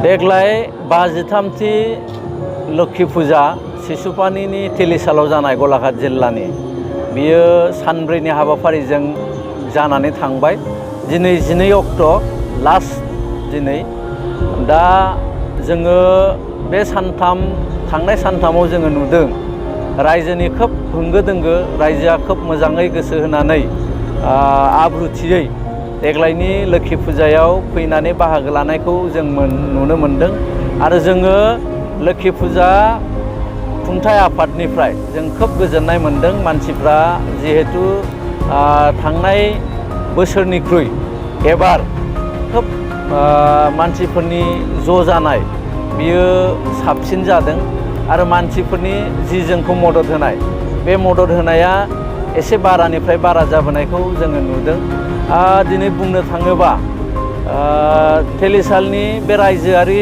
देग्लाय 53थि लोक्षि फुजा सिसुपानीनि तेलिसालाव जानाय गलाघाट जिल्लानि बियो सानब्रैनि हाबाफारिजों जानानै थांबाय। दिनै 12 अक्ट' लास्ट दिनै। दा जोङो बे थांनाय सानथामाव जोङो नुदों रायजोनि खोब होंगो दोंगो, रायजोआ खोब मोजाङै गोसो होनानै आब्रुथियै देग्लायनि लोक्षि फुजायाव फैनानै बाहागो लानायखौ जों नुनो मोनदों। आरो जोङो लोक्षि फुजा खुंथाय आफादनिफ्राय जों खोब गोजोननाय मोनदों। मानसिफ्रा जिहेतु थांनाय बोसोरनिख्रुइ एबार खोब मानसिफोरनि ज' जानाय बियो साबसिन जादों। आरो मानसिफोरनि जि जोंखौ मदद होनाय, बे मदद होनाया एसे बारानिफ्राय बारा जाबोनायखौ जोङो नुदों। दिनै बुंनो थाङोबा तेलिसालनि बे रायजोआरि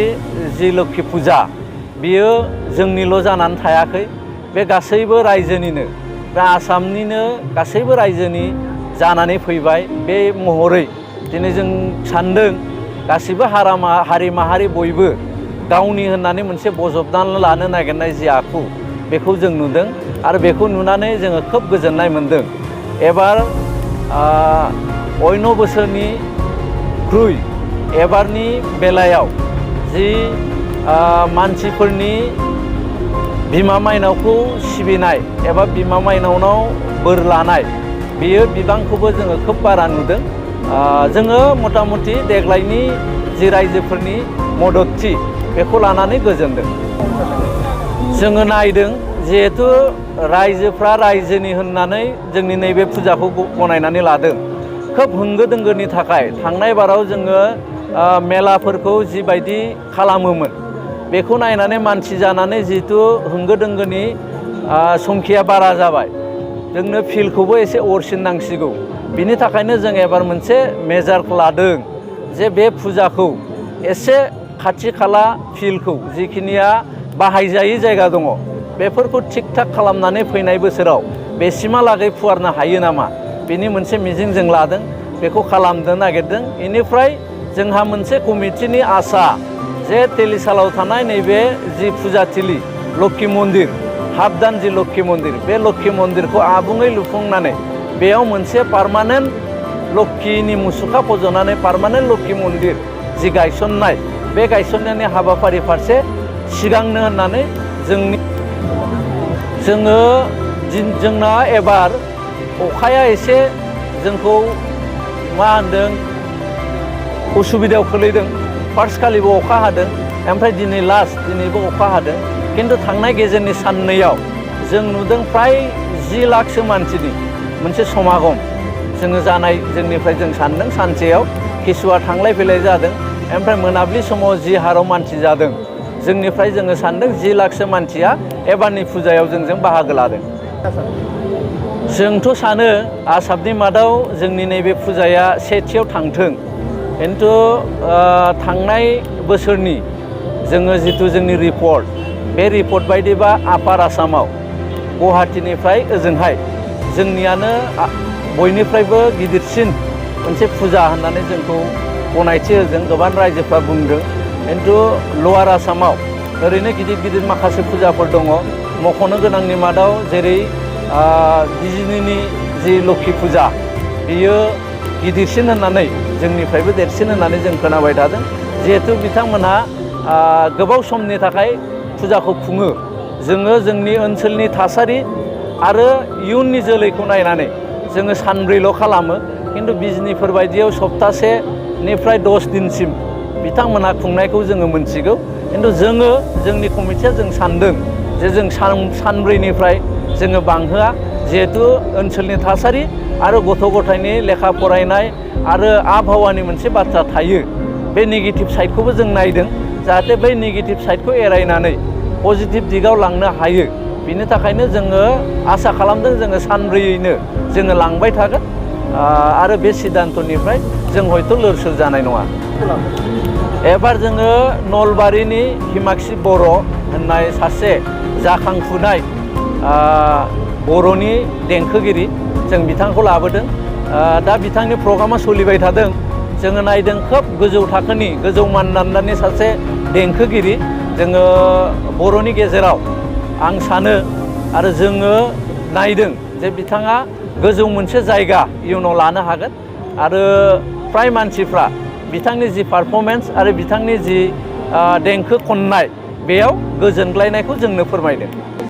जि लोक्षि फुजा बियो जोंनिल' जानानै थायाखै, बे गासैबो रायजोनिनो, बे आसामनिनो गासैबो रायजोनि जानानै फैबाय। बे महरै दिनै जों सानदों गासिबो हारि माहारि बयबो गावनि होननानै मोनसे बजबनानै लानो नागिरनाय जि आखु, बेखौ जों नुदों। आरो बेखौ नुनानै जोङो खोब गोजोननाय मोनदों। एबार अन्य बोसोरनिख्रुइ एबारनि बेलायाव जि मानसिफोरनि बिमा माइनावखौ सिबिनाय एबा बिमा माइनावनाव बोर लानाय, बेयो बिबांखौबो जोङो खोब बारा नुदों। जोङो मथा मथि देग्लायनि जि रायजोफोरनि मददथि, बेखौ लानानै गोजोनदों। जोङो नायदों जिहेतु रायजोफ्रा रायजोनि होननानै जोंनि नैबे फुजाखौ गनायनानै लादों। खोब होंगो दोंगोनि थाखाय थांनाय बाराव जोङो मेलाफोरखौ जिबायदि खालामोमोन, बेखौ नायनानै मानसि जानानै जिहेतु होंगो दोंगोनि संखिया बारा जाबाय, जोंनो फिल्डखौबो एसे अरसिननांसिगौ। बिनि थाखायनो जों एबार मोनसे मेजारखौ लादों जे बे फुजाखौ एसे खाथि खाला फिल्डखौ जिखिनिया बाहायजायै जायगा दङ, बेफोरखौ थिग थाक खालामनानै फैनाय बोसोराव बेसिमहालागै फुवारनो हायो नामा, बेनि मोनसे मिजिं जों लादों। बेखौ खालामनो नागिरदों। बेनिफ्राय जोंहा मोनसे कमिटिनि आसा जे तेलिसालाव थानाय नैबे जि फुजाथिलि लोक्षि मन्दिर, हाबदान जि लोक्षि मन्दिर, बे लोक्षि मन्दिरखौ आबुङै लुफुंनानै बेयाव मोनसे पार्मानेन्ट लोक्षिनि मुसुखा फज'नानै पार्मानेन्ट लोक्षि मन्दिर जि गायसननाय, बे गायसननायनि हाबाफारि फारसे सिगांनो होननानै जोंना एबार अखाया एसे जोंखौ मा होनदों उसुबिदायाव खोलैदों। फार्स्ट खालिबो अखा हादों, ओमफ्राय दिनै लास्ट दिनैबो अखा हादों। खिन्थु थांनाय गेजेरनि साननैयाव जों नुदों फ्राय 10 लाखसो मानसिनि मोनसे समागम जोङो जानाय, जोंनिफ्राय जों सानदों सानसेयाव किसुआ थांलाय फैलाय जादों। ओमफ्राय मोनाबिलि समाव जि हाराव मानसि जादों, जोंनिफ्राय जोङो सानदों 10 लाखसो मानसिया एबारनि फुजायाव जोंजों बाहागो लादों। जोंथ' सानो आसामनि मादाव जोंनि नैबे फुजाया सेथियाव थांथों। खिन्थु थांनाय बोसोरनि जोङो जिथु जोंनि रिपर्ट, बे रिपर्ट बायदिबा आपार आसामाव गुवाहाटीनिफ्राय ओजोंहाय जोंनियानो बयनिफ्रायबो गिदिरसिन मोनसे फुजा होननानै जोंखौ गनायथि होदों। गोबां रायजोफ्रा बुंदों। खिन्थु लवार आसामाव ओरैनो गिदिर गिदिर माखासे फुजाफोर दङ। मख'नो गोनांनि मादाव जेरै बिजिनिनि जि लोक्षि फुजा, बियो गिदिरसिन होननानै, जोंनिफ्रायबो देरसिन होननानै जों खोनाबाय थादों। जिहेतु बिथांमोनहा गोबाव समनि थाखाय फुजाखौ खुङो। जोङो जोंनि ओनसोलनि थासारि आरो इयुननि जोलैखौ नायनानै जोङो सानब्रैल' खालामो। खिन्थु बिजिनिफोर बायदियाव सप्तासेनिफ्राय 10 दिनसिम बिथांमोनहा खुंनायखौ जोङो मोनथिगौ। खिन्थु जोंनि कमिटिया जों सानदों जे जों सानब्रैनिफ्राय जोङो बांहोआ। जिहेतु ओनसोलनि थासारि आरो गथ' गथायनि लेखा फरायनाय आरो आबहावानि मोनसे बाथ्रा थायो, बे नेगेटिभ साइडखौबो जों नायदों। जाहाथे बै नेगेटिभ साइडखौ एरायनानै पजिटिभ दिगाव लांनो हायो। बिनि थाखायनो जोङो आसा खालामदों जोङो सानब्रैयैनो जोङो लांबाय थागोन। आरो बे सिद्धान्तनिफ्राय जों हयथ' लोरसोर जानाय नङा। एबार जोङो नलबारिनि हिमाक्षी बर' होननाय सासे जाखांफुनाय बर'नि देंखोगिरि, जों बिथांखौ लाबोदों। दा बिथांनि प्रग्रामा सोलिबाय थादों। जोङो नायदों खोब गोजौ थाखोनि, गोजौ मानदान्दानि सासे देंखोगिरि जोङो बर'नि गेजेराव आं सानो आरो जोङो नायदों जे बिथाङा गोजौ मोनसे जायगा इयुनाव लानो हागोन आरो फ्राय मानसिफ्रा बिथांनि जि पारफरमेन्स आरो बिथांनि जि देंखो खननाय बेयाव गोजोनग्लायनायखौ जोंनो फोरमायदों।